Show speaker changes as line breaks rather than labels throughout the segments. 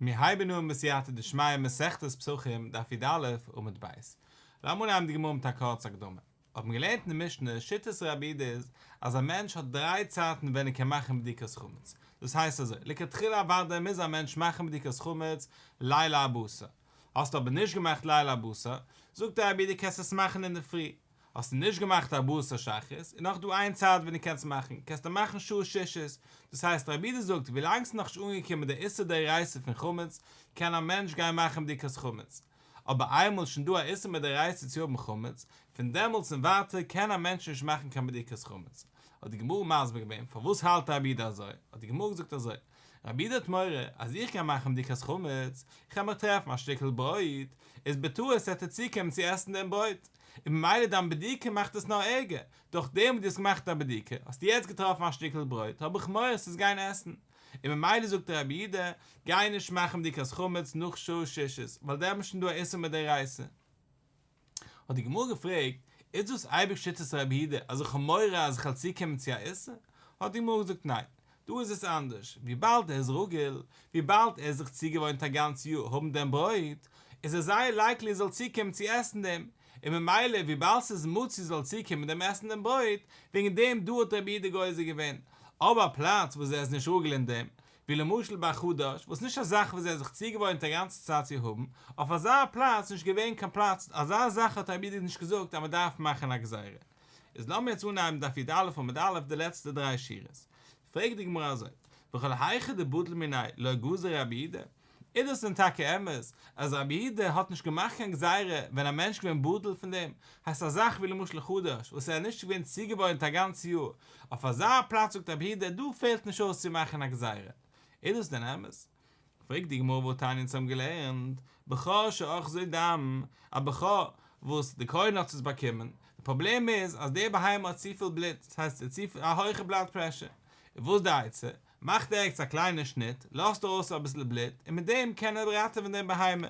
מיר הייבן אן בסייעתא דשמיא מסכת פסחים דף י"א עמוד ב'. לאמיר אנהייבן די גמרא מיט א קורצע הקדמה. האט מען געלערנט אין די משנה, שיטת רבי יהודה איז אז א מענטש האט דריי צייטן ווען ער קען מאכן בדיקת חמץ. דאס הייסט אזוי, לכתחילה אוודאי מוז א מענטש מאכן בדיקת חמץ ליל ארבעה עשר. האסטו אבער נישט געמאכט ליל ארבעה עשר, זאגט רבי יהודה קענסט עס מאכן אינדערפרי. האסטו נישט געמאכט ארבעה עשר שחרית, איז נאך דא איין צייט ווען דו קענסט מאכן, קענסטו מאכן שעה שישית, דאס הייסט רבי יהודה זאגט ווילאנג ס'איז נאכנישט אנגעקומען די איסור דאורייתא פון חמץ, קען א מענטש גיין מאכן בדיקת חמץ, אבער איינמאל איז שוין דא א איסור מדאורייתא צו האבן חמץ, פון דעמאלטס און ווייטער קען א מענטש נישט מאכן קיין בדיקת חמץ. האט די גמרא מסביר געווען פארוואס האלט רבי יהודה אזוי, האט די גמרא געזאגט אזוי, רבי יהודה האט מורא אז איך גיי מאכן בדיקת חמץ, איך וועל מיך טרעפן א שטיקל ברויט, איז בטעות וועט ער צוקומען צו עסן דעם ברויט, און ממילא דיין בדיקה מאכט עס נאר ערגער, דורך דעם וואס דו האסט געמאכט א בדיקה, האסטו יעצט געטראפן א שטיקל ברויט, האב איך מורא עס גיין עסן. און ממילא זאגט רבי יהודה, גיי נישט מאכן בדיקת חמץ נאך שעה שישית, ווייל דעמאלט איז שוין דא א איסור מדאורייתא. האט די גמרא געפרעגט, איז דאס אייביג שיטת רבי יהודה אז איך האב מורא אז איך וועל צוקומען צו א איסור? האט די גמרא געזאגט ניין, דא איז עס אנדערש, וויבאלד ער איז רגיל, וויבאלד ער איז זיך צוגעוואוינט א גאנץ יאר האבן דעם ברויט, איז עס זייער likely ער זאל צוקומען צו עסן דעם, און ממילא וויבאלד ס'איז מצוי זאל צוקומען דעם עסן דעם ברויט, וועגן דעם דא האט רבי יהודה גוזר געווען, אבער א פלאץ וואס ער איז נישט רגיל אין דעם, ווי למשל ביי חדש, וואס נישט א זאך וואס ער האט זיך צוגעוואוינט א גאנצע צייט צו האבן, אויף אזא פלאץ נישט געווען קיין פלאץ, אזא זאך האט רבי יהודה נישט געזאגט אז מען דארף מאכן א גזירה. איז לאמיר יעצט אנהייבן דף י"א עמוד א' די לעצטע דריי שורות. פרעגט די גמרא אזוי, וכל היכא דבדיל מיניה לא גזר רבי יהודה, איז דאס דען טאקע אמת אז רבי יהודה האט נישט געמאכט קיין גזירה ווען א מענטש געווען בדיל פון דעם, הייסט א זאך ווי למשל חדש וואס ער איז נישט געווען צוגעוואוינט א גאנץ יאר, אויף אזא פלאץ זאגט רבי יהודה דא פעלט נישט אויס צו מאכן א גזירה, איז דאס דען אמת? פרעגט די גמרא והתניא אונז האבן געלערנט בכור שאחזו דם, א בכור וואס די כהן האט עס באקומען, די פראבלעם איז אז די בהמה האט צופיל בלוט, דאס הייסט צופיל א הויכע blood pressure, איז וואס די עצה? מאכט ערגעץ א קליינע שניט, לאזט ארויס אביסל בלוט, און מיט דעם קען ער ראטעווען דעם בהמה.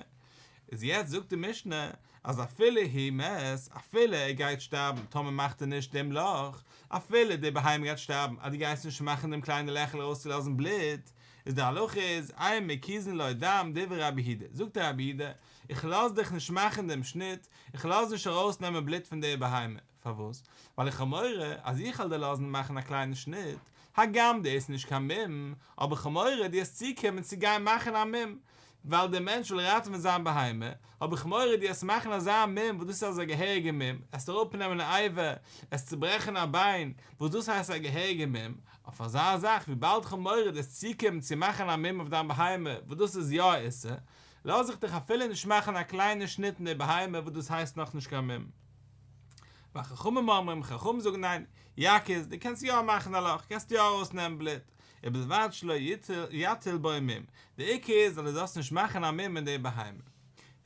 איז יעצט זאגט די משנה, אז אפילו הוא מת, אפילו ער גייט שטארבן טאמער מאכט ער נישט דעם לאך, אפילו די בהמה גייט שטארבן אז דו גייסט נישט מאכן דעם קליינע לעכל ארויסצולאזן בלוט, איז די הלכה איז, אין מקיזין לו דם דברי רבי יהודה, זאגט רבי יהודה, איך לאז דיך נישט מאכן דעם שניט, איך לאז נישט ארויסנעמען בלוט פון די בהמה. פארוואס? ווייל איך האב מורא אז איך וועל דיר לאזן מאכן א קליינע שניט, הגם דאס איז נישט קיין מום, אבער איך האב מורא דו וועסט צוקומען צו גיין מאכן א מום, ווייל דער מענטש וויל ראטעווען זיין בהמה, האב איך מורא דו וועסט מאכן אזא מום וואס דאס איז אזא געהעריגע מום, עסט אראפנעמען א אבר, עסט צוברעכן א ביין, וואס דאס הייסט א געהעריגע מום, אויף אזא זאך וויבאלד איך האב מורא דו וועסט צוקומען צו מאכן א מום אויף דיין בהמה וואס דאס איז יא א איסור, לאז איך דיך אפילו נישט מאכן א קליינע שניט אין די בהמה וואס דאס הייסט נאכנישט קיין מום. וחכמים אומרים, חכמים זאגן ניין, יקיז, דו קענסט יא מאכן א לאך, קענסט יא ארויסנעמען בלוט, ובלבד שלא יטיל בו מום, די עיקר איז אז דו זאלסט נישט מאכן א מום אין די בהמה.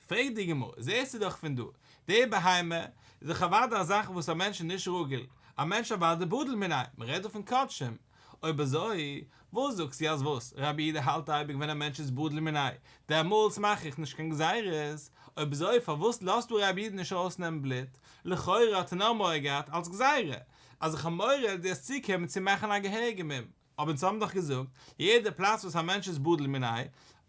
פרעגט די גמרא, זעסטו דאך פון דא, די בהמה איז דאך אוודאי א זאך וואס א מענטש איז נישט רגיל, א מענטש אוודאי בדיל מיניה, מען רעדט דא פון קדשים, אויב אזוי, וואס זאגסטו אז וואס? רבי יהודה האלט אייביג ווען א מענטש איז בדיל מיניה, דעמאלטס מאך איך נישט קיין גזירות, אויב אזוי פארוואס לאזט דא רבי יהודה נישט ארויסנעמען בלוט? לכאורה האט ער נאר מורא געהאט אלס גזירה, אז איך האב מורא דו וועסט צוקומען צו מאכן א געהעריגע מום, אבער אונז האבן דאך געזאגט, יעדע פלאץ וואס א מענטש איז בדיל מיניה,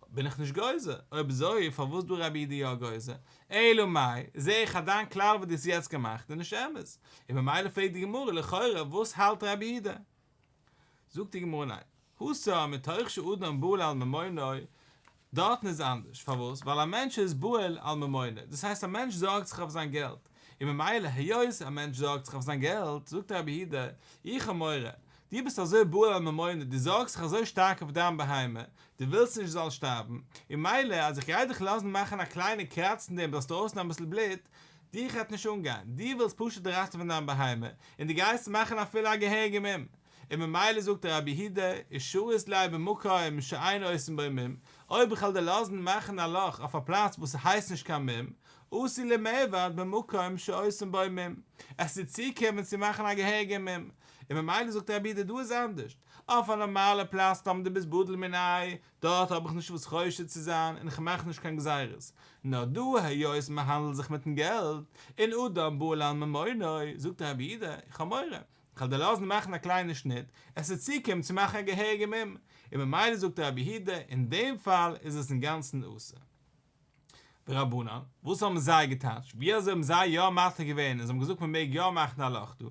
בין איך נישט גוזר, אויב אזוי פארוואס דא רבי יהודה יא גוזר? אלא מאי, זעה איך אז דיין כלל וואס דו האסט יעצט געמאכט איז נישט אמת, און ממילא פרעגט די גמרא לכאורה וואס האלט רבי יהודה? זאגט די גמרא ניין, התם מתוך שאדם בהול על ממונו, דארטן איז אנדערש, פארוואס? ווייל א מענטש איז בהול על ממונו, דאס הייסט א מענטש זארגט זיך אויף זיין געלט, און ממילא היות א מענטש זארגט זיך אויף זיין געלט, זאגט רבי יהודה, איך האב מורא, דו ביסט אזוי בהול על ממונו, דו זארגסט זיך אזוי שטארק אויף דיין בהמה, דו ווילסט נישט זי זאל שטארבן, און מילא אז איך גיי דיך לאזן מאכן א קליינע קראץ אין דעם זאלסטו ארויסנעמען אביסל בלוט, דיך וועט נישט אנגיין, דו ווילסט פשוט ראטעווען דיין בהמה, און דו גייסט מאכן אפילו א געהעריגע מום. און ממילא זאגט רבי יהודה, ושרית ליה במקום שאין עושין בו מום, אויב איך וועל דיר לאזן מאכן א לאך אויף א פלאץ וואס ס'הייסט נישט קיין מום, אתי למיעבד במקום שעושין בו מום, עס איז צוקומען צו מאכן א געהעריגע מום, און ממילא זאגט רבי יהודה דא איז אנדערשט, אויף א נארמאלע פלאץ טאמער דו ביסט בדיל מיניה, דארט האב איך נישט וואס חושד צו זיין און כ'מאך נישט קיין גזירות, נאר דא היות מ'האנדלט זיך מיטן געלט, און אדם בהול על ממונו, זאגט רבי יהודה, איך האב מורא, כ'וועל דיר לאזן מאכן א קליינע שניט, עס איז צוקומען צו מאכן א געהעריגע מום. און ממילא זאגט רבי יהודה אין דעם פאל איז עס אינגאנצן אסור. ורבנן, וואס האבן זיי געטייטשט? ווי אזוי האבן זיי יא מתיר געווען און זיי האבן געזאגט מען מעג יא מאכן א לאך דא?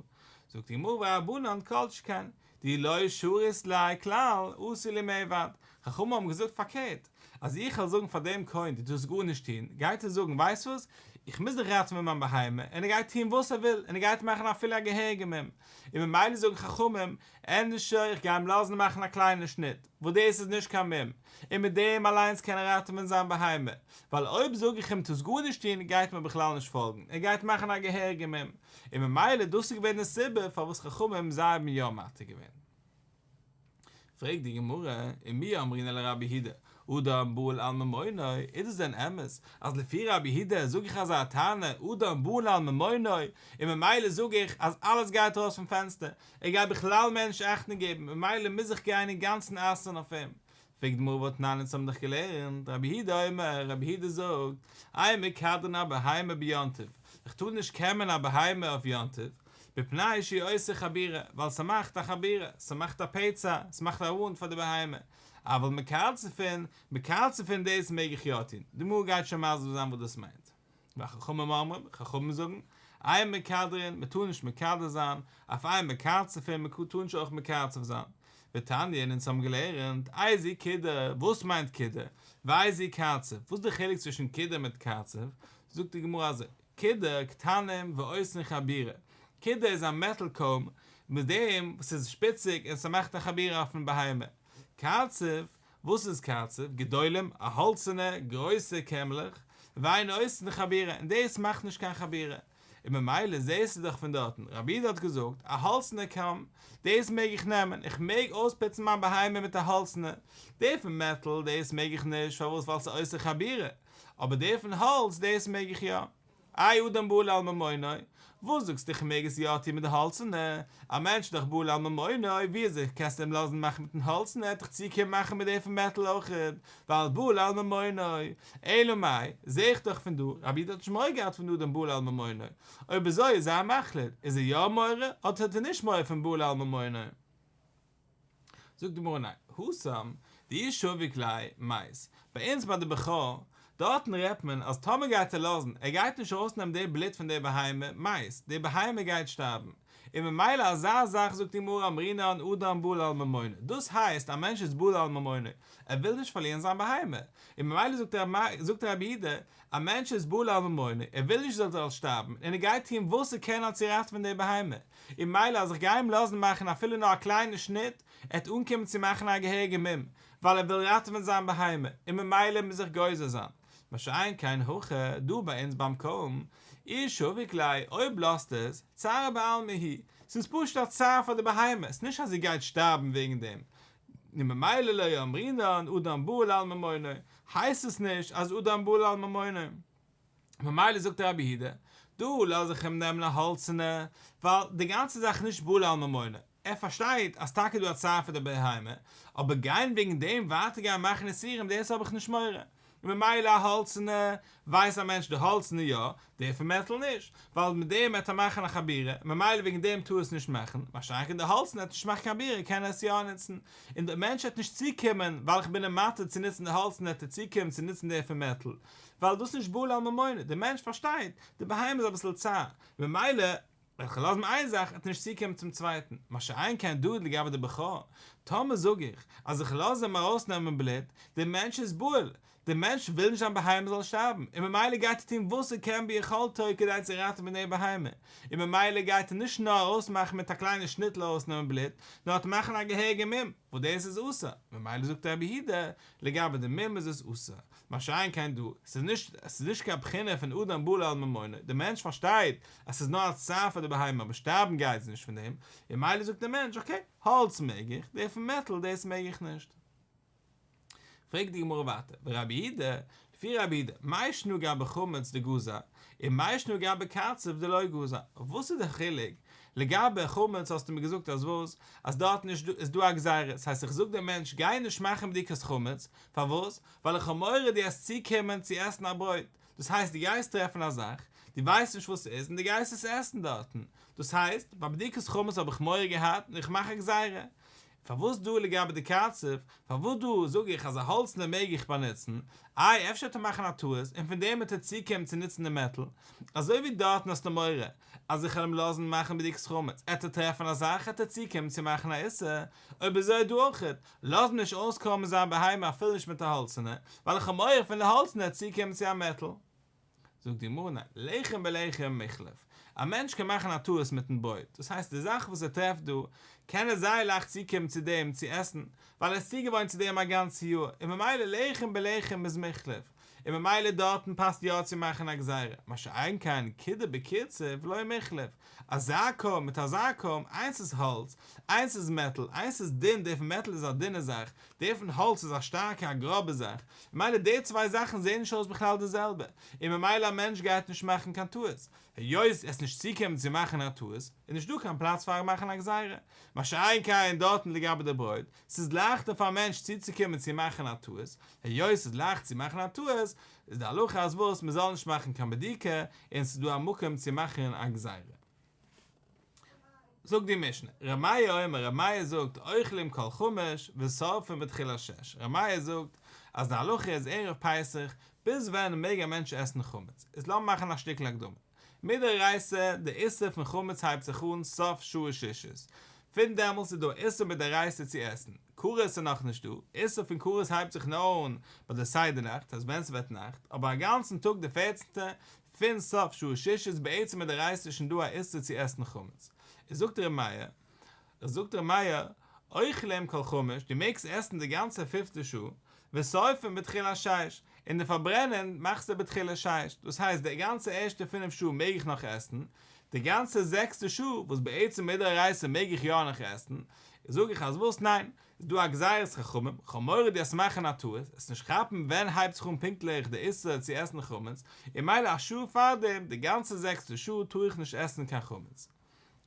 זאגט די גמרא ורבנן כל שכן, דאי לא שרית ליה כלל, אתי למיעבד, חכמים האבן געזאגט פארקערט, אז איך וועל זאגן פאר דעם כהן דו טארסט גארנישט טון, גייט ער זאגן ווייסט וואס, איך מוז דאך ראטעווען מיין בהמה, און ער גייט טון וואס ער וויל, און ער גייט מאכן אפילו א געהעריגע מום, און ממילא זאגן חכמים, ענדערש איך גיי אים לאזן מאכן א קליינע שניט, וואס דאס איז נישט קיין מום, און מיט דעם אליינס קען ער ראטעווען זיין בהמה, ווייל אויב זאג איך אים טארסט גארנישט טון גייט מיר בכלל נישט פאלגן, ער גייט מאכן א געהעריגע מום, און ממילא דאס איז געווען די סיבה פארוואס חכמים זיי האבן יא מתיר געווען. פרעגט די גמרא, ומי אמרינן לרבי יהודה, אדם בהול על ממונו, איז דאס דען אמת אז לפי רבי יהודה זאג איך אזא טענה, אדם בהול על ממונו, און ממילא זאג איך אז אלעס גייט ארויס פון פענסטער, ער גייט בכלל מער נישט אכטונג געבן, ממילא מוז איך גיין אינגאנצן אסר'ן אויף אים. פרעגט די גמרא והתנן אונז האבן דאך געלערנט, רבי יהודה אומר, רבי יהודה זאגט, אין מקדרין הבהמה ביום טוב, איך טאר נישט קעמען א בהמה אויף יום טוב, מפני שהיא עושה חבורה, ווייל ס'מאכט א חבורה, ס'מאכט א פצע, ס'מאכט א וואונד פאר די בהמה, אבל מקרצפין, מקרצפין דאס מעג איך יא טון, די גמרא גייט שוין מסביר זיין וואס דאס מיינט. וחכמים אומרים, חכמים זאגן, אין מקדרין, מען טאר נישט מקדר זיין, אף אין מקרצפין, מען טאר נישט אויך מקרצף זיין. ותניא, און אונז האבן געלערנט, איזהו קידור, וואס מיינט קידור, ואיזהו קרצף, וואס איז די חילוק צווישן קידור מיט קרצף, זאגט די גמרא אזוי, קידור קטנים ועושין חבורה, קידור איז א מעטל קאום, מיט דעם וואס איז שפיציג און ס'מאכט א חבורה אויפן בהמה, קרצף, וואס איז קרצף? גדולים, א האלצערנע, גרויסע קעמלעך, ואין עושין חבורה, און דאס מאכט נישט קיין חבורה. און ממילא זעהסטו דאך פון דארטן, רבי יהודה האט געזאגט, א האלצערנע קאם, דאס מעג איך נעמען, איך מעג אויספוצן מיין בהמה מיט א האלצערנע, די פון מעטאל, דאס מעג איך נישט, פארוואס ווייל ס'איז עושה חבורה, אבער די פון האלץ, דאס מעג איך יא. איי אדם בהול על ממונו? וואס זאגסטו איך מעג עס יא טון מיט די האלצערנע? א מענטש איז דאך בהול על ממונו, ווי אזוי קענסטו אים לאזן מאכן מיטן האלצערנע, ער וועט דאך צוקומען מאכן מיט די פון מעטל אויכעט, ווייל בהול על ממונו. אלא מאי, זעה איך דאך פון דא, רבי יהודה האט נישט מורא געהאט פון אדם בהול על ממונו, אויב אזוי איז זיי מחליט, איז ער יא מורא, אדער האט ער נישט מורא פון בהול על ממונו? זאגט די גמרא ניין, התם דאי שביק ליה מת, ביי אונז ביי די בכור, דארטן רעדט מען אז טאמער גייט ער לאזן, ער גייט נישט ארויסנעמען די בלוט פון די בהמה, מת, די בהמה גייט שטארבן, און ממילא אזא זאך זאגט די גמרא אמרינן אדם בהול על ממונו, דאס הייסט א מענטש איז בהול על ממונו, ער וויל נישט פארלירן זיין בהמה, און ממילא זאגט רבי יהודה, א מענטש איז בהול על ממונו, ער וויל נישט זי זאל שטארבן, און ער גייט טון וואס ער קען אלס צו ראטעווען די בהמה, און ממילא אז איך גיי אים לאזן מאכן אפילו נאר א קליינע שניט, ער וועט אנקומען צו מאכן א געהעריגע מום, ווייל ער וויל ראטעווען זיין בהמה, און ממילא מוז איך גוזר זיין. מה שאין כן הכא, דא ביי אונז ביים קאום, אי שביק ליה, אויב לאזט עס, צערא בעלמא הוא, ס'איז פשוט א צער פאר די בהמה, ס'נישט אז זי גייט שטארבן וועגן דעם, און ממילא לא אמרינן אדם בהול על ממונו, הייסט עס נישט אז אדם בהול על ממונו. ממילא זאגט רבי יהודה, דא לאז איך אים נעמען א האלצערנע, ווייל די גאנצע זאך איז נישט בהול על ממונו, ער פארשטייט אז טאקע איז דא א צער פאר די בהמה, אבער גיין וועגן דעם ווייטער גיין מאכן איסורים דאס האב איך נישט מורא, און ממילא א האלצערנע, ווייסט א מענטש די האלצערנע יא, די פון מעטאל נישט, ווייל מיט דעם וועט ער מאכן א חבורה, ממילא וועגן דעם טאר עס נישט מאכן, מה שאין כן די האלצערנע וועט נישט מאכן קיין חבורה קען ער עס יא נוצן, און די מענטש וועט נישט צוקומען ווייל איך בין אים מתיר צו נוצן די האלצערנע וועט ער צוקומען צו נוצן די פון מעטאל, ווייל דאס איז נישט בהול על ממונו, די מענטש פארשטייט, די בהמה איז אביסל צער, ממילא ווען איך לאז אים איין זאך וועט ער נישט צוקומען צום צווייטן, מה שאין כן דא לגבי די בכור, טאמער זאג איך אז איך לאז אים ארויסנעמען בלוט, די מענטש איז בהול, די מענטש וויל נישט זיין בהמה זאל שטארבן, און ממילא גייט ער טון וואס ער קען ביכולתו כדי צו ראטעווען די בהמה, און ממילא גייט ער נישט נאר ארויסמאכן מיט א קליינע שניטל ארויסנעמען בלוט, נאר ער וועט מאכן א געהעריגע מום, וואס דאס איז אסור, ממילא זאגט רבי יהודה, לגבי די מום איז עס אסור, מה שאין כן דא, ס'איז נישט, ס'איז נישט קיין בחינה פון אדם בהול על ממונו, דער מענטש פארשטייט אז ס'איז נאר א צער פאר די בהמה אבער שטארבן גייט זי נישט פון דעם, און ממילא זאגט דער מענטש אקעי, האלץ מעג איך, די פון מעטאל דאס מעג איך נישט. פרעגט די גמרא ווייטער, ורבי יהודה, לפי רבי יהודה, מאי שנא גבי חמץ דגזר, און מאי שנא גבי קרצף דלא גזר, וואס איז די חילוק, לגבי חמץ האסטו מיר געזאגט אז וואס, אז דארטן איז דא א גזירה, ס'הייסט איך זאג דעם מענטש גיי נישט מאכן בדיקת חמץ, פארוואס? ווייל איך האב מורא דו העסט צוקומען צו עסן א ברויט, דאס הייסט דו גייסט טרעפן א זאך, דו ווייסט נישט וואס ס'איז און דו גייסט עס עסן דארטן, דאס הייסט, ביי בדיקת חמץ האב איך מורא געהאט און איך מאך א גזירה. פארוואס דא לגבי די קרצף, פארוואס דא זאג איך אז א האלצענע מעג איך באנוצן, איי אפשר וועט ער מאכן א טעות און פון דעם וועט ער צוקומען צו נוצן די מעטל, אזוי ווי דארטן האסטו מורא אז איך וועל אים לאזן מאכן בדיקת חמץ, עט ער טרעפן א זאך עט ער צוקומען צו מאכן א איסור, אויב אזוי דא אויכעט, לאז אים נישט אויסקרוימען זיין בהמה אפילו נישט מיט א האלצענע, ווייל איך האב מורא פון די האלצענע עט צוקומען צו א מעטל. זאגט די גמרא ניין, לחם בלחם מיחלף, א מענטש קען מאכן א טעות מיטן ברויט, דאס הייסט די זאך וואס ער טרעפט דא, קען ער זייער לייכט צוקומען צו דעם צו עסן, ווייל ער איז צוגעוואוינט צו דעם א גאנץ יאר, און ממילא לחם בלחם איז מיחלף, און ממילא דארטן פאסט יא צו מאכן א גזירה, מה שאין כן קידה בקרצף לא מיחלף, אזא קוים מיט אזא קוים, איינס איז האלץ, איינס איז מעטל, איינס איז דין, דער פון מעטל איז א דינע זאך, דער פון האלץ איז א שטארקע א גראבע זאך, ממילא די צוויי זאכן זעהן נישט אויס בכלל די זעלבע, און ממילא א מענטש גייט נישט מאכן קיין טעות, היות עס נישט צוקומען צו מאכן א טעות, איז נישט דא קיין פלאץ פאר מאכן א גזירה, מה שאין כן דארטן לגבי די ברויט, ס'איז לייכטער פאר א מענטש צוצוקומען צו מאכן א טעות, היות ס'איז לייכט צו מאכן א טעות, איז די הלכה אז וואס, מ'זאל נישט מאכן קיין בדיקה, און ס'איז דא א מקום צו מאכן א גזירה. זאגט די משנה, ר' מאיר אומר, ר' מאיר זאגט, אוכלים כל חמש ושורפין בתחילת שש, ר' מאיר זאגט אז די הלכה איז ערב פסח, ביז ווען מעג א מענטש עסן חמץ, איז לאמיר מאכן א שטיקל הקדמה. מדאורייתא, די איסור פון חמץ הייבט זיך אן סוף שעה שישית, פון דעמאלטס איז דא א איסור מדאורייתא צו עסן, כרת איז נאכנישט דא, איסור פון כרת הייבט זיך נאר אן ביי די סדר נאכט, אז ווען ס'ווערט נאכט, אבער א גאנצן טאג די פערצנטע, פון סוף שעה שישית איז בעצם מדאורייתא שוין דא א איסור צו עסן חמץ. איז זאגט ר' מאיר, זאגט ר' מאיר, אוכלים כל חמש, דו מעגסט עסן די גאנצע פיפטע שעה, ושורפין בתחילת שש, און די פארברענען מאכסטו בתחילת שש, דאס הייסט די גאנצע ערשטע פינף שעה מעג איך נאך עסן, די גאנצע זעקסטע שעה, וואס בעצם מדאורייתא מעג איך יא נאך עסן, זאג איך אז וואס ניין, איז דא א גזירת חכמים, כ'האב מורא דו עסט מאכן א טעות, עסט נישט כאפן ווען הייבט זיך אן פונקטליך די איסור צו עסן חמץ, און מילא א שעה פארדעם, די גאנצע זעקסטע שעה טאר איך נישט עסן קיין חמץ.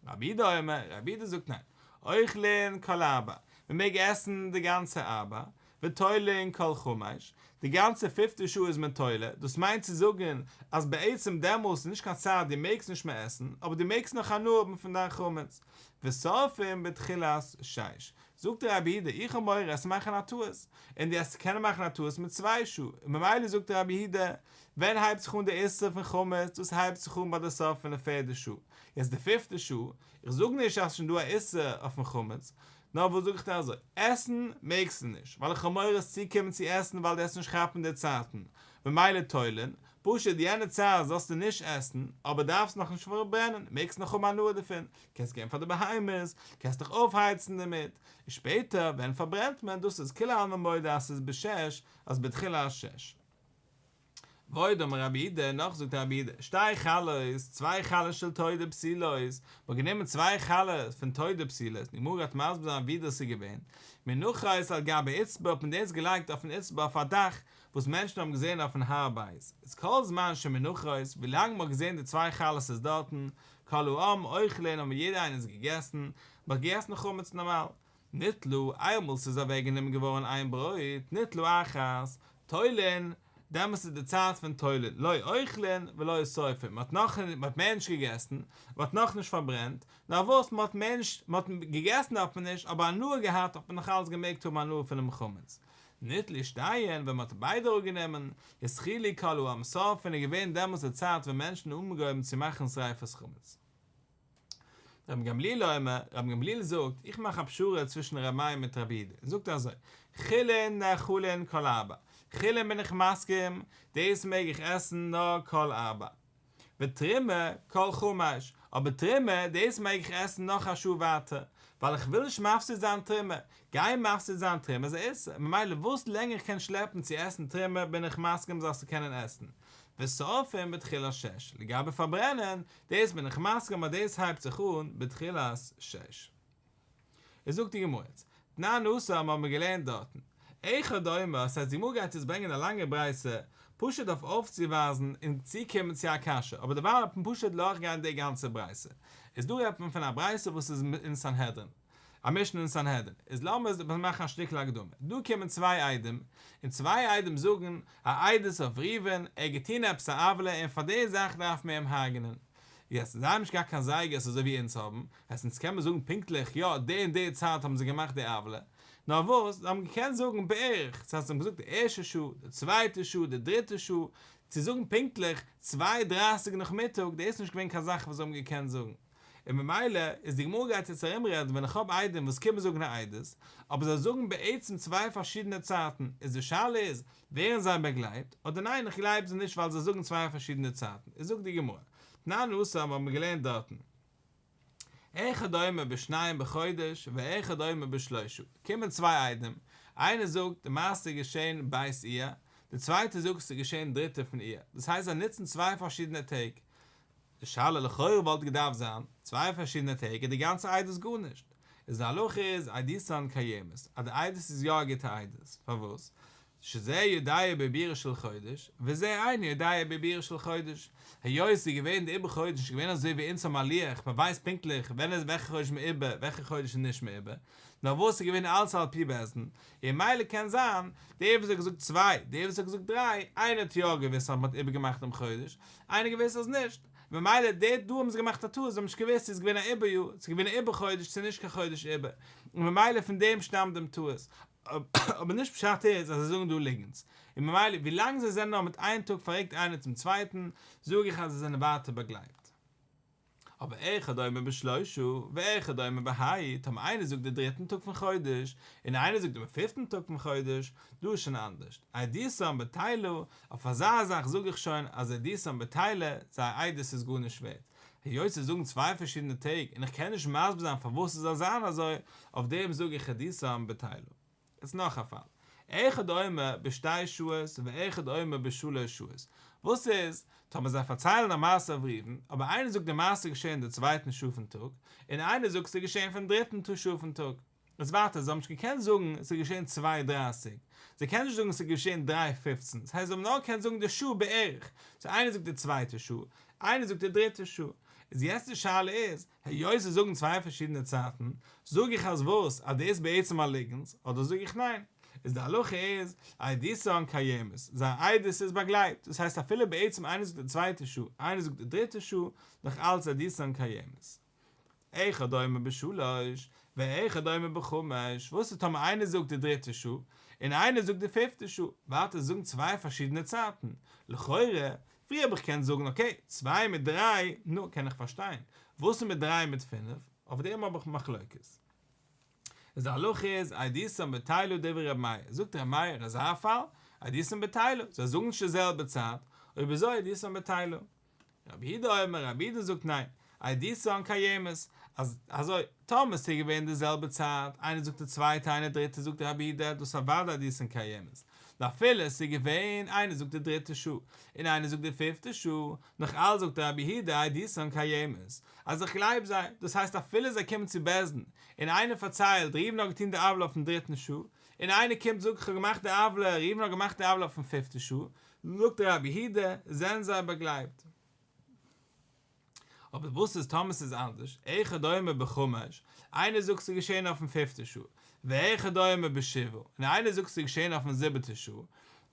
רבי יהודה אומר, רבי יהודה זאגט ניין, אוכלין כל ארבע, מען מעג עסן די גאנצע ארבע, ותולין כל חמש, די גאנצע פיפטע שעה איז מען תולה, דאס מיינט צו זאגן אז בעצם דעמאלס איז נישט קיין צייט דו מעגסט נישט מער עסן, אבער דו מעגסט נאך הנאה האבן פון דיין חמץ. ושורפין בתחילת שש, זאגט רבי יהודה איך האב מורא עסט מאכן א טעות, און דו עסט קענען מאכן א טעות מיט צוויי שעה, און ממילא זאגט רבי יהודה, ווען הייבט זיך אן די איסור פון חמץ, דאס הייבט זיך אן ביי די סוף פון די פערדע שעה, יעצט די פיפטע שעה, איך זאג נישט אז ס'שוין דא א איסור אויפן חמץ, נאר וואס זאג איך דיר אזוי, עסן מעגסטו נישט, ווייל איך האב מורא עסט צוקומען צו עסן ווייל דו עסט נישט כאפן די צייטן, ממילא תולין, פשוט יענע צייט זאלסטו נישט עסן, אבער דארפסט נאכנישט פארברענען, מעגסט נאך האבן הנאה דערפון, קענסט געבן פאר די בהמות, קענסט דיך אויפהייצן דערמיט, און שפעטער ווען פארברענט מען, דאס איז כולי עלמא מודה אז ס'איז בשש, אז בתחילת שש. ועוד אמר רבי יהודה, נאך זאגט רבי יהודה, שתי חלות, צוויי חלות של תודה פסולות, מ'האט גענומען צוויי חלות פון תודה פסולות, די גמרא גייט מסביר זיין ווי דאס איז געווען, מונחות על גבי אצבע האט מען דאס געלייגט אויפן אצבע אויף א דאך וואס מענטשן האבן געזען אויפן הר הבית, איז כל זמן שמונחות, ווילאנג מ'האט געזען די צוויי חלות איז דארטן, כל העם אוכלין האבן יעדער איינער עס געגעסן, מ'האט געגעסן חמץ נארמאל. ניטלו, איינמאל ס'איז אוועקגענומען געווארן איין ברויט, ניטלו אחת, תולין, דעמאלס איז די צייט פון תולין, לא אוכלין ולא שורפין, מ'האט נאך, מ'האט מער נישט געגעסן, מ'האט נאך נישט פארברענט, נאר וואס, מ'האט מער נישט, מ'האט געגעסן האט מען נישט, אבער הנאה געהאט האט מען נאך אלץ געמעגט האבן הנאה פונעם חמץ. ניטלו שתיהן, ווען מ'האט ביידע אראפגענומען, התחילו כל העם שורפין איז געווען דעמאלס די צייט ווען מענטשן האבן אנגעהויבן צו מאכן שריפת חמץ. רבן גמליאל אומר, רבן גמליאל זאגט, איך מאך א פשרה צווישן ר' מאיר מיט רבי יהודה, און זאגט אזוי, חולין נאכלין כל ארבע, חולין בין איך מסכים, דאס מעג איך עסן נאר כל ארבע, ותרומה כל חמש, אבער תרומה, דאס מעג איך עסן נאך א שעה ווייטער, ווייל איך וויל נישט מפסיד זיין תרומה, גיין מפסיד זיין תרומה איז א איסור, ממילא וואס לענגער איך קען שלעפן צו עסן תרומה בין איך מסכים זאלסטו קענען עסן, ושורפין בתחילת שש, לגבי פארברענען, דאס בין איך מסכים אז דאס הייבט זיך אן בתחילת שש. איז זאגט די גמרא יעצט, תנן התם האבן מיר געלערנט דארטן, אחד אומר, ס'הייסט די גמרא גייט יעצט ברענגען א לאנגע ברייתא, פשוט אויף אויפצואווייזן און צוקומען צו א קשיא, אבער דערווייל וועט מען פשוט דורכגיין די גאנצע ברייתא. איז דא רעדט מען פון א ברייתא וואס איז אין סנהדרין. א משנה אין סנהדרין, איז לאמיר מאכן א שטיקל הקדמה, דא קומען צוויי עדים, און צוויי עדים זאגן א עדות אויף ראובן, ער האט געטון עפעס א עוולה און פאר די זאך דארף מען אים הרג'נען. יעצט, זיי האבן נישט געהאט קיין זייגערס אזוי ווי אונז האבן, הייסט אונז קען מען זאגן פונקטליך יא די און די צייט האבן זיי געמאכט די עוולה, נאר וואס, זיי האבן געקענט זאגן בערך, דאס הייסט זיי האבן געזאגט די ערשטע שעה, די צווייטע שעה, די דריטע שעה, צו זאגן פונקטליך צוויי דרייסיג נאכמיטאג, דאס איז נישט געווען קיין זאך וואס זיי האבן געקענט זאגן. און ממילא איז די גמרא גייט יעצט ארום רעדן ווען איך האב עדים וואס קומען זאגן א עדות, אבער זיי זאגן בעצם צוויי פארשידענע צייטן, איז די שאלה איז, ווערן זיי באגלייבט, אדער ניין איך גלייב זיי נישט ווייל זיי זאגן צוויי פארשידענע צייטן, איז זאגט די גמרא, תנן התם האבן מיר געלערנט דארטן, אחד אומר בשניים בחודש ואחד אומר בשלושה, קומען צוויי עדים, איינער זאגט די מעשה איז געשען ב' אייר, די צווייטע זאגט ס'איז געשען דריטע פון אייר, דאס הייסט זיי נוצן צוויי פארשידענע טעג, די שאלה לכאורה וואלט געדארפט זיין, צוויי פארשידענע טעג איז די גאנצע עדות גארנישט, איז די הלכה איז עדותן קיימת, אז די עדות איז יא א גוטע עדות, פארוואס? שזה יודע בעיבורו של חודש, וזה אינו יודע בעיבורו של חודש, היות ס'איז געווען די עיבור חודש נישט געווען אזוי ווי אונז האבן א לוח, מען ווייסט פונקטליך ווען איז וועלכע חודש מעובר וועלכע חודש איז נישט מעובר, נאר וואס ס'איז געווען אלץ על פי בית דין, און ממילא קען זיין, דער וואס האט געזאגט צוויי, דער וואס האט געזאגט דריי, איינער האט יא געוואוסט אז מען האט איבערגעמאכט דעם חודש, איינער געוואוסט אז נישט, ממילא די דא האבן זיי געמאכט א טעות, זיי האבן נישט געוואוסט צו עס איז געווען א עיבור יאר, צו געווען א עיבור חודש צו נישט קיין חודש עיבור, און ממילא פון דעם שטאמט דעם טעות, אבער נישט פשט איז אז זיי זאגן דא ליגנטס, און ממילא ווילאנג זיי זענען נאר מיט איין טאג פארריקט איינער צום צווייטן, זאג איך אז זיי זענען ווייטער באגלייבט. אבער אחד אומר בשלושה ואחד אומר בה', טאמער איינער זאגט די דריטן טאג פון חודש, און איינער זאגט דעם פיפטן טאג פון חודש, דא איז שוין אנדערשט, עדותן בטילה, אויף אזא זאך זאג איך שוין אז עדותן בטילה, זייער עדות איז גארנישט ווערט, היות זיי זאגן צוויי פארשידענע טעג און איך קען נישט מסביר זיין פארוואס עס זאל זיין אזוי, אויף דעם זאג איך עדותן בטילה. איז נאך א פאל. אחד אומר בשתי שעות ואחד אומר בשלש שעות. וואס איז טאמער זיי פארציילן א מעשה אויף ראובן, אבער איינער זאגט די מעשה איז געשען די צווייטן שעה פון טאג, און איינער זאגט ס'איז געשען פון דריטן שעה פון טאג. איז ווייטער, זיי האבן נישט געקענט זאגן ס'איז געשען צוויי דרייסיג, זיי קענען נישט זאגן ס'איז געשען דריי פופצן, ס'הייסט זיי האבן נאר געקענט זאגן די שעה בערך, סאו איינער זאגט די צווייטע שעה, איינער זאגט די דריטע שעה. איז יעצט די שאלה איז, היות זיי זאגן צוויי פארשידענע צייטן, זאג איך אז וואס? אז דאס איז בעצם א ליגנס, אדער זאג איך ניין? איז די הלכה איז, עדותן קיימת, זייער עדות איז באגלייבט, דאס הייסט אפילו בעצם איינער זאגט די צווייטע שעה, איינער זאגט די דריטע שעה, נאך אלץ עדותן קיימת. אחד אומר בשלש, ואחד אומר בחמש, וואס איז טאמער איינער זאגט די דריטע שעה, און איינער זאגט די פיפטע שעה, ווייטער זאגן צוויי פארשידענע צייטן, לכאורה פריער האב איך געקענט זאגן אקעי, צוויי מיט דריי, נו, קען איך פארשטיין. וואס איז מיט דריי מיט פינף? אויף דעם האב איך מחלוקת. איז די הלכה איז, עדותן בטילה דברי ר' מאיר. זאגט ר' מאיר אין אזא פאל, עדותן בטילה, זיי זאגן נישט די זעלבע צייט, אויב אזוי עדותן בטילה. רבי יהודה אומר, רבי יהודה זאגט ניין, עדותן קיימת, אז אזוי, טאמער ס'איז געווען די זעלבע צייט, איינער זאגט די צווייטע איינער דריטע זאגט רבי יהודה דאס אוודאי עדותן קיימת, ואפילו ס'איז געווען איינער זאגט די דריטע שעה, און איינער זאגט די פיפטע שעה, נאך אלץ זאגט רבי יהודה עדותן קיימת, אז איך גלייב זיי, דאס הייסט אפילו זיי קומען צו בית דין, און איינער פארציילט ראובן האט געטון די עוולה אויפן דריטן שעה, און איינער קומט זאגט כ'האב געמאכט די עוולה, ראובן האט געמאכט די עוולה אויפן פיפטע שעה, זאגט רבי יהודה, זענען זיי באגלייבט. אבער וואס איז טאמער ס'איז אנדערש, אחד אומר בחמש, איינער זאגט ס'איז געשען אויפן פיפטע שעה, ואחד אומר בשבעה, און איינער זאגט ס'איז געשען אויפן זיבעטע שעה,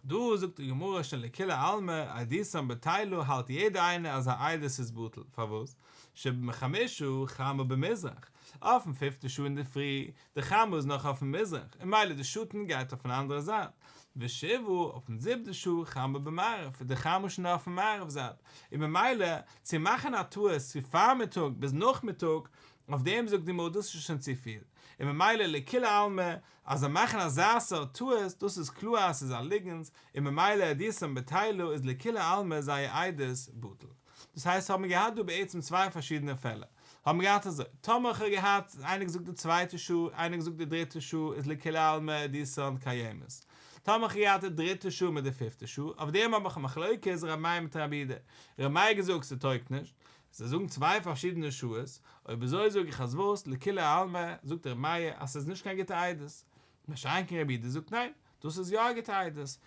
דא זאגט די גמרא שוין לכולי עלמא עדותן בטילה האלט יעדער איינער אז א עדות איז בטל, פארוואס? שבחמשה חמה במזרח, אויפן פיפטע שעה אינדערפרי, די חמה איז נאך אויפן מזרח, און ממילא די שאטן גייט אויפן אנדערע זייט, ושבעה אויפן זיבטע שעה חמה במערב, איז די חמה שוין אויפן מערב זייט, און ממילא צו מאכן א טעות צו פארמיטאג ביז נאכמיטאג, אויף דעם זאגט די גמרא דאס איז שוין צופיל, און ממילא לכולי עלמא אז זיי מאכן אזא סארט טעות, דאס איז קלאר אז ס'איז א ליגנס, און ממילא עדותן בטילה איז לכולי עלמא זייער עדות בטל. דאס הייסט האבן מיר געהאט דא בעצם צוויי פארשידענע פעלער, האבן מיר געהאט אזוי, טאמער איך האב געהאט איינער געזאגט די צווייטע שעה, איינער געזאגט די דריטע שעה איז לכולי עלמא עדותן קיימת. טאמער איך האב געהאט די דריטע שעה מיט די פיפטע שעה, אויף דעם האב איך א מחלוקת ר' מאיר מיט רבי יהודה, ר' מאיר האט געזאגט ס'טויגט נישט, זיי זאגן צוויי פארשידענע שעות, אויב אזוי זאג איך אז וואס, לכולי עלמא זאגט ר' מאיר אז ס'איז נישט קיין גוטע עדות, מה שאין כן רבי יהודה זאגט ניין, דאס איז יא א גוטע עדות,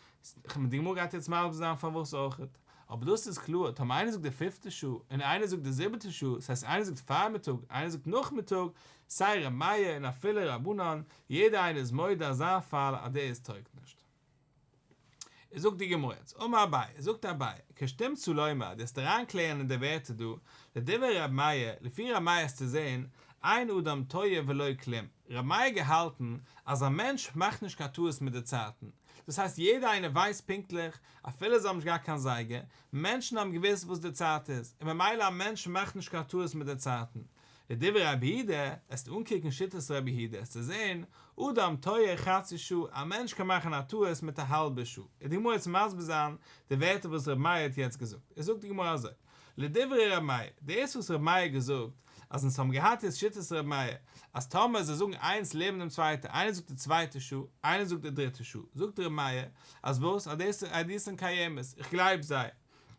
די גמרא גייט יעצט מסביר זיין פארוואס אויכעט, אבער דאס איז קלאר, טאמער איינער זאגט די פיפטע שעה און איינער זאגט די זיבעטע שעה, ס'הייסט איינער זאגט פארמיטאג איינער זאגט נאכמיטאג, סיי ר' מאיר און אפילו רבנן, יעדער איינער איז מודה אזא פאל אז דאס טויגט נישט. איז זאגט די גמרא יעצט, אמר אביי, זאגט אביי, כשתמצא לומר, דו וועסט אריינקלערן אין די ווערטער דא, לדברי ר' מאיר, לפי ר' מאיר וועסטו זען, אין אדם טועה ולא כלום, ר' מאיר האט געהאלטן אז א מענטש מאכט נישט קיין טעות מיט די צייטן, דאס הייסט יעדער איינער ווייסט פונקטליך, אפילו זיי האבן נישט געהאט קיין זייגער, מענטשן האבן געוואוסט וואס די צייט איז, און ממילא א מענטש מאכט נישט קיין טעות מיט די צייטן. לדברי רבי יהודה, עסטו אנקוקן שיטת רבי יהודה עסטו זען, אדם טועה חצי שעה, א מענטש קען מאכן א טעות מיט א האלבע שעה. וועט די גמרא יעצט מסביר זיין די ווערטער וואס רבי מאיר האט יעצט געזאגט. עס זאגט די גמרא אזוי, לדברי רבי מאיר, דאס וואס רבי מאיר האט געזאגט, אז אונז האבן געהאט יעצט שיטת רבי מאיר, אז טאמער זיי זאגן איינס לעבן דעם צווייטע, איינער זאגט די צווייטע שעה, איינער זאגט די דריטע שעה, זאגט רבי מאיר, אז וואס? אז דאס איז עדותן קיימת, איך גלייב זיי.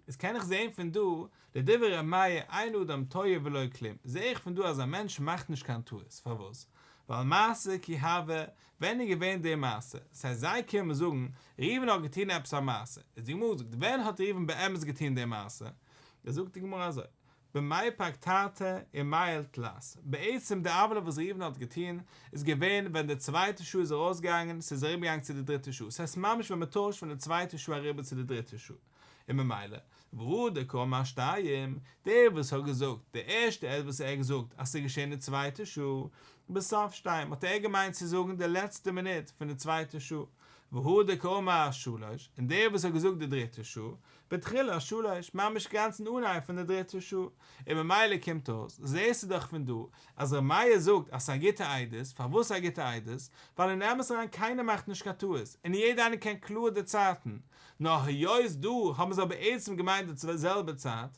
איז קען איך זעהן פון דא, לדברי ר' מאיר אין אדם טועה ולא כלום, זעה איך פון דא אז א מענטש מאכט נישט קיין טעות, פארוואס? ווייל מעשה כי הוה, ווען איז געווען די מעשה? ס'הייסט זיי קומען זאגן, ראובן האט געטון עפעס א מעשה, איז די גמרא זאגט ווען האט ראובן באמת געטון די מעשה? איז זאגט די גמרא אזוי, במיפק תרתי ומיעל תלת, בעצם די עוולה וואס ראובן האט געטון איז געווען ווען די צווייטע שעה איז ארויסגעגאנגען, ס'איז אריבערגעגאנגען צו די דריטע שעה, ס'הייסט ממש ווען מ'טוישט פון די צווייטע שעה אריבער צו די דריטע שעה, און ממילא, והא דקאמר שתיים, דער וואס האט געזאגט, די ערשטע עדות וואס ער האט געזאגט אז ס'איז געשען די צווייטע שעה, בסוף שתיים, האט ער געמיינט צו זאגן די לעצטע מינוט פון די צווייטע שעה, והא דקאמר שלש, און דער וואס האט געזאגט די דריטע שעה, בתחילת שלש, ממש גאנץ אין אנהייב פון די דריטע שעה, און ממילא קומט אויס, זעהסטו דאך פון דא, אז ר' מאיר זאגט אז ס'איז א גוטע עדות, פארוואס א גוטע עדות? ווייל אין אמת אריין קיינער מאכט נישט קיין טעות, און יעדער איינער קען קלאר די צייטן, נאר היות דא האבן זיי בעצם געמיינט די זעלבע צייט,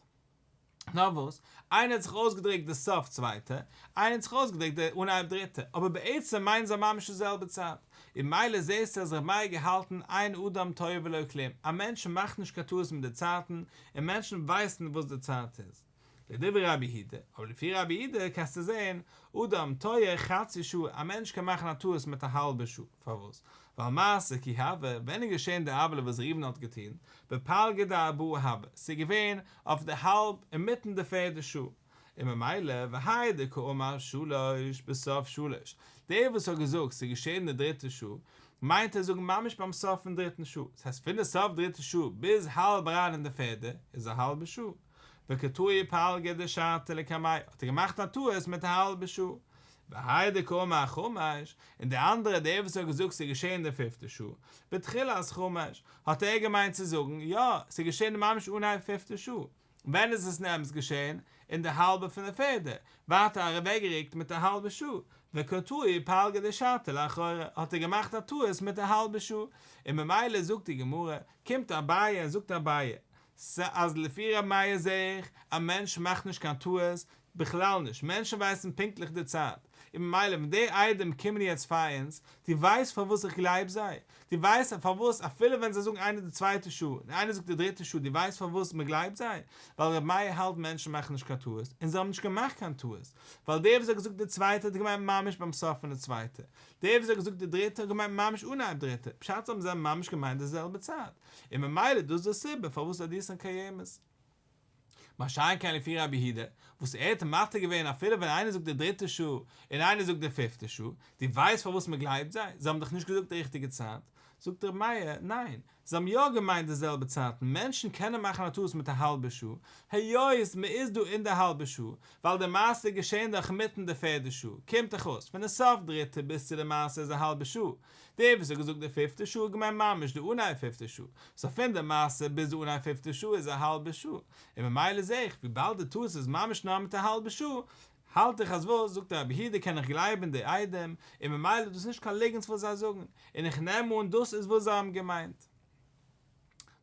נאר וואס, איינער האט זיך אויסגעדרוקט די סוף צווייטע, איינער האט זיך אויסגעדרוקט די אנהייב דריטע, אבער בעצם מיינען זיי ממש די זעלבע צייט, און ממילא זעסטו אז ר' מאיר האט געהאלטן אין אדם טועה ולא כלום, א מענטש מאכט נישט קיין טעות מיט די צייטן, און מענטשן ווייסן וואס די צייט איז. לדברי רבי יהודה, אבער לפי רבי יהודה קענסטו זען, אדם טועה חצי שעה, א מענטש קען מאכן א טעות מיט א האלבע שעה, פארוואס? ווייל מעשה כי הוה, ווען איז געשען די עוולה וואס ראובן האט געטון, בפלגא דארבעה הוה, ס'איז געווען אויף די האלב אינמיטן די פערדע שעה, און ממילא והאי דקאמר שלש בסוף שלש, דער וואס האט געזאגט ס'איז געשען די דריטע שעה, מיינט ער זאגן ממש ביים סוף פון דריטן שעה, ס'הייסט פון די סוף דריטע שעה ביז האלב אריין אין די פערדע איז א האלבע שעה, וקא טעי פלגא דשעתא לקמיה, האט ער געמאכט א טעות מיט א האלבע שעה. והאי דקאמר חמש, און די אנדערע דער וואס האט געזאגט ס'איז געשען די פיפטע שעה, בתחילת חמש, האט ער געמיינט צו זאגן, יא, ס'איז געשען ממש אנהייב פיפטע שעה. ווען איז עס אין אמת געשען? אין די האלבע פון די פערדע, ווייטער אוועקגערוקט מיט א האלבע שעה. וקא טעי פלגא דשעתא לאחוריה, האט ער געמאכט א טעות מיט א האלבע שעה. און ממילא זאגט די גמרא, קומט אביי און זאגט אביי, ס אז לפי ר' מאיר זעה איך, א מענטש מאכט נישט קיין טעות, בכלל נישט, מענטשן ווייסן פונקטליך די צייט, און ממילא ווען די עדים קומען יעצט פאר אונז, דו ווייסט פארוואס איך גלייב זיי? דו ווייסט פארוואס אפילו ווען זיי זאגן איינער די צווייטע שעה און איינער זאגט די דריטע שעה דו ווייסט פארוואס מען גלייבט זיי? ווייל ר' מאיר האלט מענטשן מאכן נישט קיין טעות, און זיי האבן נישט געמאכט קיין טעות, ווייל דער וואס האט געזאגט די צווייטע האט געמיינט ממש ביים סוף פון די צווייטע, דער וואס האט געזאגט די דריטע האט געמיינט ממש אנהייב דריטע, פשט האבן זיי ממש געמיינט די זעלבע צייט. און ממילא דאס איז די סיבה פארוואס עדותן קיימת. מה שאין כן לפי רבי יהודה, וואס ער האט מתיר געווען אפילו ווען איינער זאגט די דריטע שעה און איינער זאגט די פיפטע שעה, דו ווייסט פארוואס מען גלייבט זיי? זיי האבן דאך נישט געזאגט די ריכטיגע צייט. זאגט רבי מאיר, ניין, זיי האבן יא געמיינט די זעלבע צייטן, מענטשן קענען מאכן א טעות מיט א האלבע שעה, היות מען איז דא אין די האלבע שעה, ווייל די מעשה איז געשען דאך אינמיטן די פערדע שעה, קומט דאך אויס פון די סוף דריטע ביז צו די מעשה איז א האלבע שעה, דער וואס האט געזאגט די פיפטע שעה האט געמיינט ממש די אנהייב פיפטע שעה, סאו פון די מעשה ביז די אנהייב פיפטע שעה איז א האלבע שעה, און ממילא זעה איך וויבאלד די טעות איז ממש נאר מיט א האלבע שעה, האלט איך אז וואס זאגט רבי יהודה קען איך גלייבן די עדים, און ממילא איז דאס נישט קיין ליגנטס וואס זיי זאגן, און איך נעם אן דאס איז וואס זיי האבן געמיינט.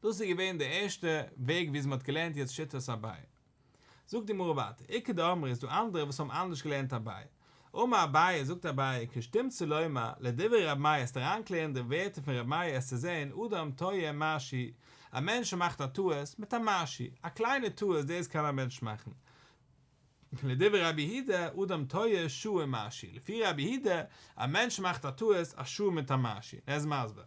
דאס איז געווען די ערשטע וועג וויאזוי מען האט געלערנט יעצט שיטת אביי. זאגט די גמרא ווייטער, איכא דאמרי איז דא אנדערע וואס האבן אנדערש געלערנט אביי. אמר אביי, זאגט אביי, כשתמצא לומר, לדברי רב מאיר עסט אריינקלערן די ווערטער פון רב מאיר עסטו זען, אדם טועה משהו, א מענטש מאכט א טעות מיט א משהו, א קליינע טעות דאס קען א מענטש מאכן. לדברי רבי יהודה, אדם טועה שעה ומשהו, לפי רבי יהודה, א מענטש מאכט א טעות א שעה מיט א משהו, ער איז מסביר.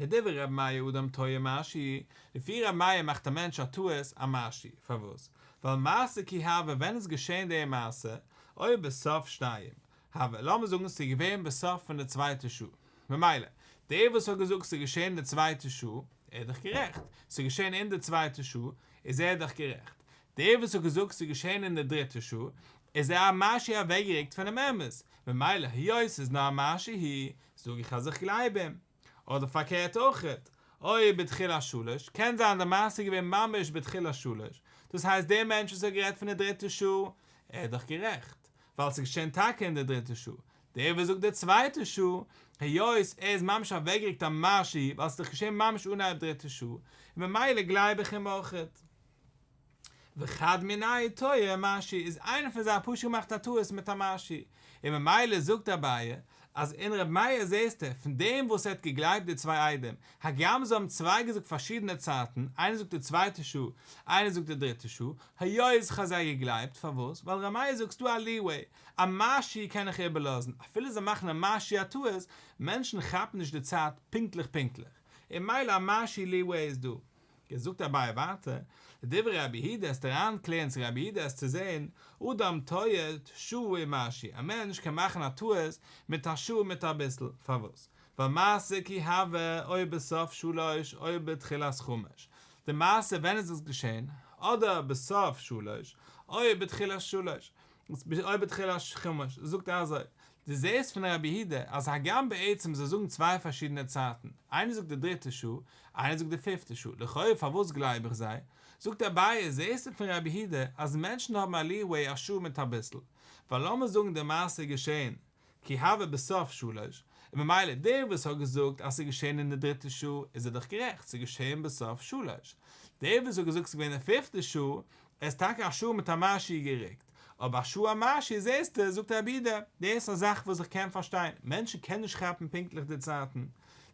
לדברי ר' מאיר אדם טועה משהו, לפי ר' מאיר מאכט א מענטש א טעות א משהו, פארוואס? ווייל מעשה כי הוה ווען איז געשען די מעשה, אויב בסוף שתיים הוה, לאמיר זאגן ס'איז געווען בסוף פון די צווייטע שעה, ממילא, דער וואס האט געזאגט ס'איז געשען אין די צווייטע שעה, ער איז דאך גערעכט, ס'איז געשען אין די צווייטע שעה, איז ער דאך גערעכט. דער וואס האט געזאגט ס'איז געשען אין די דריטע שעה, איז ער א משהו אוועקגערוקט פונעם אמת, ממילא היות ס'איז נאר א משהו, זאג איך אז איך גלייב אים. אדער פארקערט אויכעט, או בתחילת שלש, קען זיין די מעשה איז געווען ממש בתחילת שלש, דאס הייסט דער מענטש וואס האט גערעדט פון די דריטע שעה, ער איז דאך גערעכט, ווייל ס'איז געשען טאקע אין די דריטע שעה, דער וואס זאגט די צווייטע שעה, היות ער איז ממש אוועקגערוקט א משהו, ווייל ס'איז דאך געשען ממש אנהייב דריטע שעה, און ממילא גלייב איך אים אויכעט. וחד מינייהו טועה משהו איז איינער פון זיי האט פשוט געמאכט א טעות מיט א משהו, און ממילא זאגט אביי אז אין ר' מאיר זעסטו פון דעם וואס ער האט געגלייבט די צוויי עדים, הגם זיי האבן צוויי געזאגט פארשידענע צייטן, איינער זאגט די צווייטע שעה, איינער זאגט די דריטע שעה, היות כ'האב זיי געגלייבט, פארוואס? ווייל ר' מאיר זאגט ס'דא א ליוועי, א משהו קען איך איבערלאזן, אפילו זיי מאכן א משהו א טעות, מענטשן כאפן נישט די צייט פונקטליך פונקטליך, און ממילא א משהו ליוועי איז דא. זאגט אביי ווייטער, לדברי רבי יהודה עסט אריינקלערן צו רבי יהודה עסטו זען, אדם טועה שעה ומשהו, א מענטש קען מאכן א טעות מיט א שעה מיט אביסל, פארוואס? ווייל מעשה כי הוה או בסוף שלש או בתחילת חמש, די מעשה ווען איז עס געשען, אדער בסוף שלש או בתחילת שלש, או בתחילת חמש, זאגט ער אזוי, דו זעסט פון רבי יהודה אז הגם בעצם זיי זאגן צוויי פארשידענע צייטן, איינער זאגט די דריטע שעה, איינער זאגט די פיפטע שעה, לכאו' פארוואס גלייב איך זיי? זאגט אביי, זעסטו פון רבי יהודה אז מענטשן האבן א ליוועי א שעה מיט אביסל, ווייל לאמיר זאגן די מעשה איז געשען כי הוה בסוף שלש, און ממילא דער וואס האט געזאגט אז ס'איז געשען אין די דריטע שעה איז ער דאך גערעכט, ס'איז געשען בסוף שלש, דער וואס האט געזאגט ס'איז געווען די פיפטע שעה, ער איז טאקע א שעה מיט א משהו גערוקט, אבער א שעה א משהו זעסטו, זאגט רבי יהודה, דאס איז א זאך וואס איך קען פארשטיין, מענטשן קענען נישט כאפן פונקטליך די צייטן,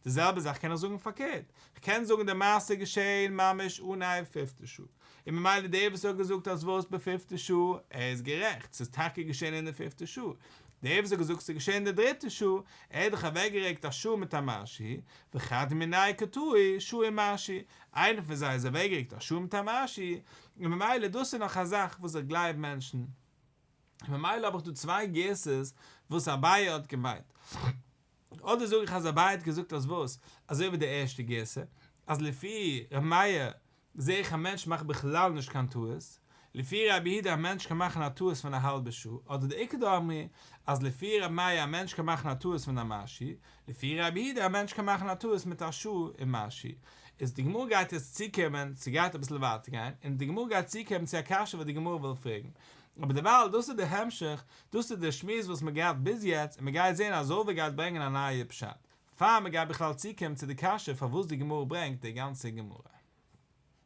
די זעלבע זאך קען איך זאגן פארקערט, כ'קען זאגן די מעשה איז געשען ממש אנהייב פיפטע שעה, און ממילא דער וואס האט געזאגט אז וואס בפיפטע שעה, ער איז גערעכט, ס'איז טאקע געשען אין די פיפטע שעה. דער וואס האט געזאגט ס'איז געשען אין די דריטע שעה, ער האט דאך אוועקגערוקט א שעה מיט א משהו, וחד מינייהו קא טעי שעה ומשהו, איינער פון זיי איז אוועקגערוקט א שעה מיט א משהו, און ממילא דאס איז נאך א זאך וואס איך גלייב מענטשן. און ממילא האב איך דא צוויי גירסאות וואס אביי האט געמיינט. אדער זאג איך אז אביי האט געזאגט אז וואס, אזוי ווי די ערשטע גירסא, אז לפי ר' מאיר זעה איך א מענטש מאכט בכלל נישט קיין טעות, לפי רבי יהודה א מענטש קען מאכן א טעות פון א האלבע שעה, אדער די איכא דאמרי אז לפי ר' מאיר א מענטש קען מאכן א טעות פון א משהו, לפי רבי יהודה א מענטש קען מאכן א טעות מיט א שעה און משהו. איז די גמרא גייט יעצט צוקומען, ס'גייט אביסל ווייטער גיין, און די גמרא גייט צוקומען צו א קשיא וואס די גמרא וויל פרעגן, אבער דערווייל דאס איז די המשך, דאס איז די שמועס וואס מ'האט געהאט ביז יעצט, און מ'גייט זען אז רבא גייט ברענגען א נייע פשט, פאר מ'גייט בכלל צוקומען צו די קשיא פארוואס די גמרא ברענגט די גאנצע גמרא.